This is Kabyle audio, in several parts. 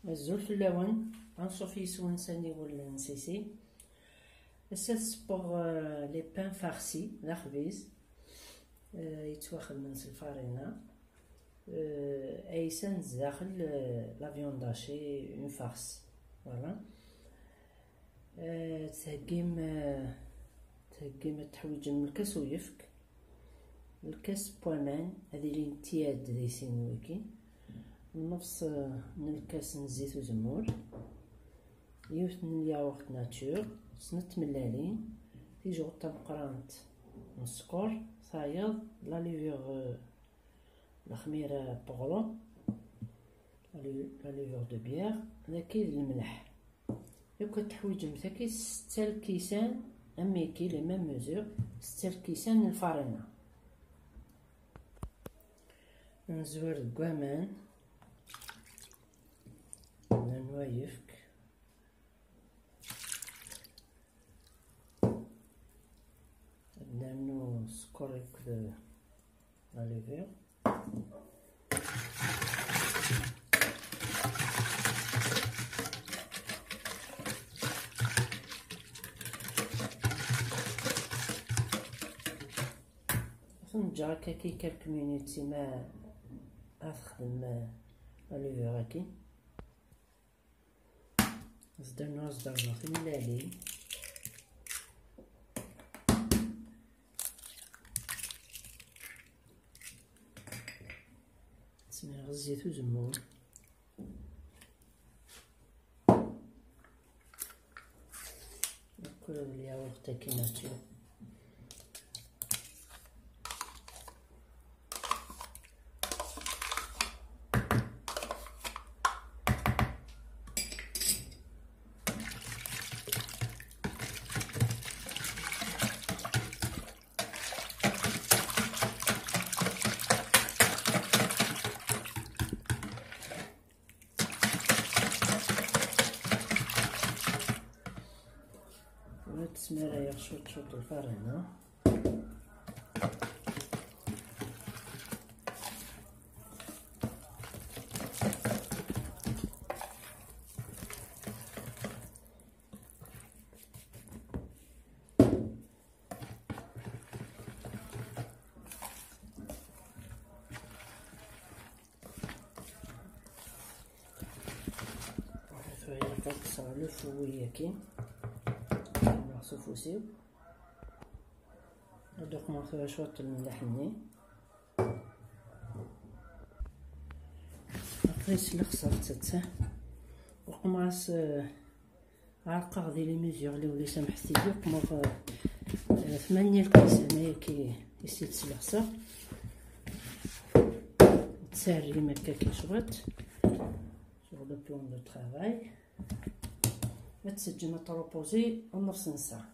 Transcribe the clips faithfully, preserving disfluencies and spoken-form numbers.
Azul fell-awen, anṣuf yis-wen s aniwel n Sisi. Ass-a ad ssewweɣ, euh, les pains farcis, d axbiz, euh, yettwaxedmen s lfarina. Euh, aysan zdaxel, euh, la viande hachée, une farce. Voilà. Euh, theggim, euh, theggim ad teḥwiǧem lkas uyefk, lkas n waman, ad ilin tiad di sin wigi, nnefṣ, euh, n lkas n zzit uzemmur, yiwet n lyaɣurt nature, snat tmellalin, tijɣut tameqqrant n sskeṛ, tayeḍ, la levure, euh, lexmira n uɣrum, la le-, la levure de bière, dagi d lemleḥ. Yakk ad teḥwiǧem tagi setta lkisan, am wigi, les mêmes mesures, setta lkisan n lfarina. Nezwir deg waman, nernu ayefk, nernu sskeṛ akked la levure. Ad ten-ǧǧeɣ akka ki quelques minutes, ima ad texdem, euh, la levure-agi. Zdan ur zdaɣeɣ timellalin. Smiɣ zzit uzemmur. Akked lyaɣurt-agi nature. Ad smarayeɣ cwiṭ cwiṭ lfarina. Tura ad kkseɣ le fouet-agi. Kkseɣ s ufus-iw. Ad uqmeɣ tura cwiṭ n lmelḥ-nni. Après slexseɣ-tt. Uqmeɣ-as, euh, Ɛerqeɣ di les mesures, li uli samḥet-iyi, qmeɣ, euh, tmanya lkisan ayagi i s-id-slexseɣ. Ttarrim akka ki cwiṭ sur le plan de travail. Ad teǧǧem ad tṛupuzi nnefṣ n ssaɛa.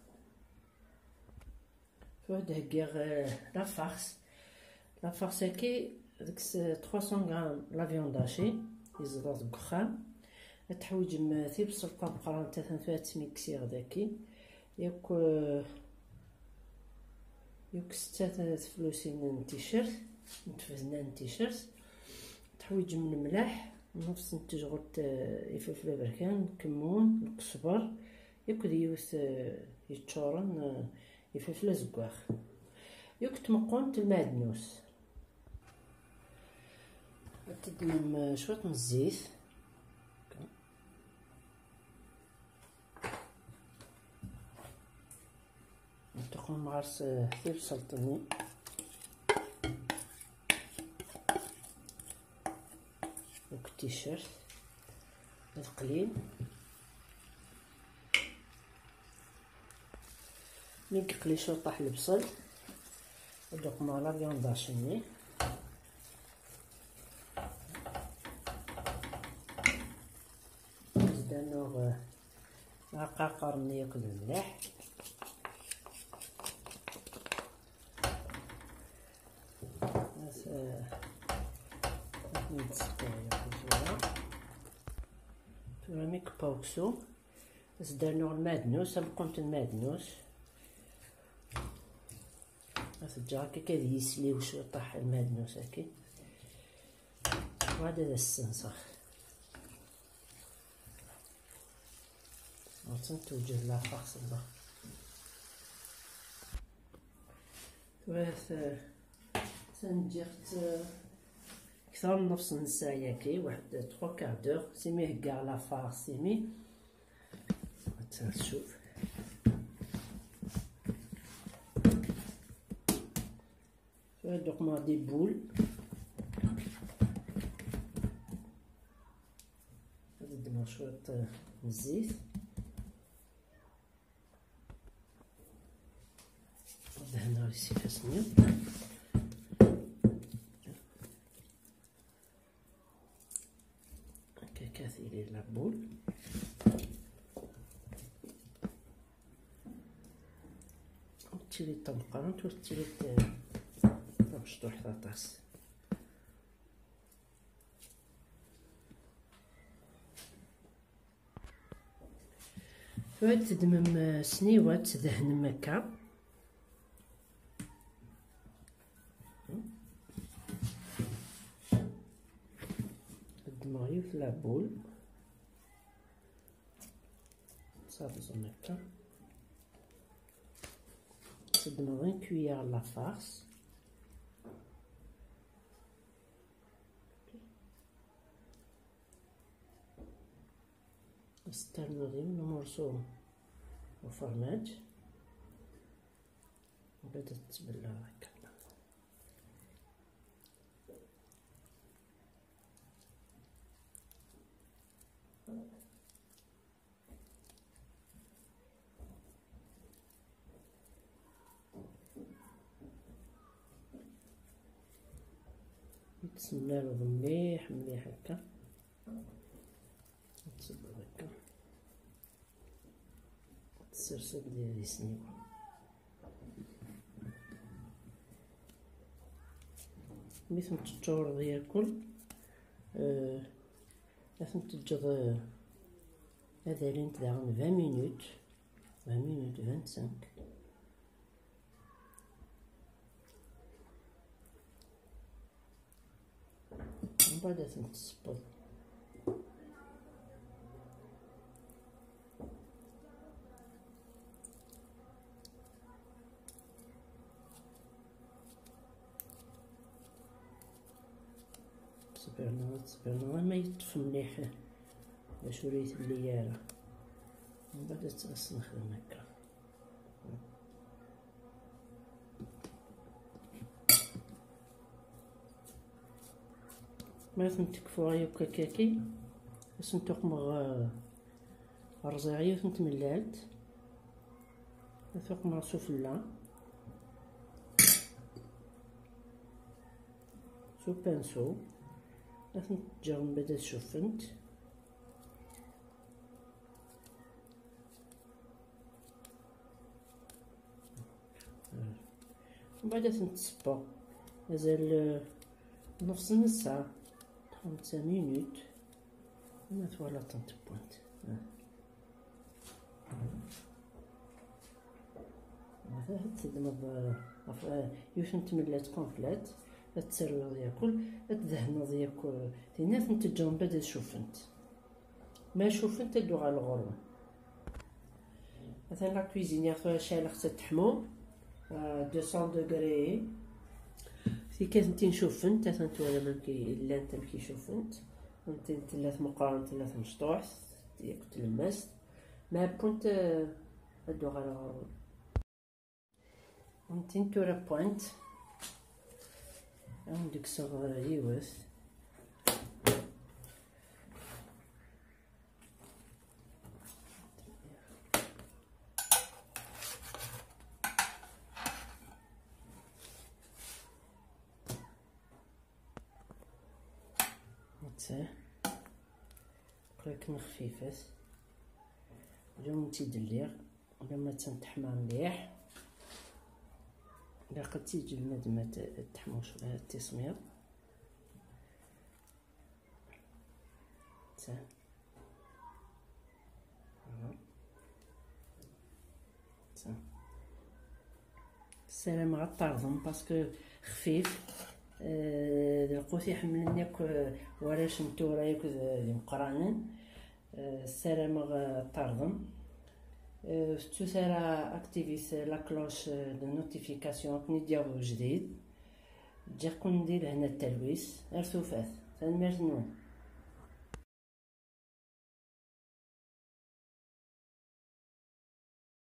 Tura ad heggiɣ, euh, la farce. La farce-agi, deg-s trois cents grammes la viande hachée, yezdeɣ deg uxxam. Ad teḥwiǧem, euh, tibṣelt tameqqrant, atan tura ad tt-miksiɣ dagi. Yakk, euh, yakk setta teflusin n ticcert, n tfedna n ticcert. Teḥwiǧem lemleḥ, nnefṣ n tejɣelt, euh, ifelfel aberkan, lkemmun, lqesber, yakk d yiwet, euh, yeččuren, euh, ifelfel azeggaɣ. Yakk tmeqqunt n lmeɛdnus. Ad teddmem, eh, cwiṭ n zzit. Ad teqqnem ɣer-s, eh, tibṣelt-nni. Yakk ticcert. Ad qlin. Mi yeqli cwiṭaḥ lebṣel, ad uqmeɣ la viande hachée-nni. Ad d-rnuɣ, eh, aqaqer-nni akked lmelḥ. Ad, eh, ad ten-id-sseqqiɣ tura. Tura mi yekfa uksum, ad s-d-rnuɣ lmeɛdnus, tameqqunt n lmeɛdnus. Ad t-ǧǧeɣ akka ad yisliw cwiṭaḥ lmeɛdnus-agi. Uɣal ad as-ssenseɣ. Atan tewjed la farce là. Tura t-, atan ǧǧiɣ-tt, eh, kter n nofs n ssaɛa yagi, waḥed trois quarts d'heure, simi heggaɣ la farce, simi. Atan tcuf. Tura ad d-uqmeɣ des boules. Ad ddmeɣ cwiṭ, eh, n zzit. Ad dehneɣ les ifassen-iw. Akka, akka tili la boule. Ur tettili d tameqqrant, ur tettili d tamecṭuḥt aṭas. Tura ad teddmem, eh, sniwa, ad tdehnem akka. Ddmeɣ yiwet la boule. Ttserẓen akka. Teddmeḍ une cuillère la farce. Ad s-ternuḍ yiwen umurṣu ufermaj. Mbeɛd ad tettbellaḍ akka. Ad tsemmireḍ mliḥ, mliḥ akka. Ad tṣubbeḍ akka. Ad tserseḍ di, di sniwa. Mi tent-teččureḍ yakul, eh, ad tent-teǧǧeḍ, eh, ad alint daɣen vingt minutes, vingt minutes, vingt-cinq. Mbeɛd ad tent-tessewweḍ. Ttberna, ttberna, ama yeṭṭef mliḥ, bac ur itelli ara. Mbeɛd ad tt-, ad tt-nexdem akka. Ma tent-kfuɣ yakk akkaki, ad tent-uqmeɣ, eh, rẓiɣ yiwet n tmellalt, ad t-uqmeɣ s ufella, s upinceau, ad tent-ǧǧeɣ mbeɛd ad cuffent. Mbeɛd ad tent-ssewweɣ. Mazal, eh, nofs n ssaɛa, trente minutes. Ma twalaḍ-tent wwant. Ad teddmeḍ, eh, ɣef, eh, yiwet n tmellalt complète, ad tt-terwiḍ yakul, ad tdehneḍ yakk, eh, tinna ad tent-teǧǧeḍ mbeɛd ad cuffent. Ma cuffent ad d-uɣaleɣ ɣur-wen. Atan la cuisinière tura ceɛleɣ-tt ad teḥmu, euh, deux cents degrés. Tikkelt n tin cuffent, atan twalam amek i llant, amek i cuffent. N tin tella tmeqqrant, tella tmecṭuḥt, yakk tlemmast. Ma wwant, euh, ad d-uɣaleɣ ɣur-wen. Tin tura wwant. Ad wen-d-kkseɣ yiwet. Netta. Qqel akken xfifet. Lum tt-id-lliɣ. Lum attan teḥma mliḥ. Ilaq ad tt-yeǧǧ bnadem ad t-, ad teḥmu cwiya, ad tismiḍ. Ssarameɣ ad terḍem parce que xfif, euh, d lqut iḥemmlen akk, euh, warrac n tura akk d, d imeqqranen. Euh, ssarameɣ, euh, ad terḍem. Ur tettut ara activit la cloche de notification akken i d-yaweḍ ujdid. Ǧǧiɣ-ken di lehna d talwit. Ar tufat. Tanemmirt-nwen.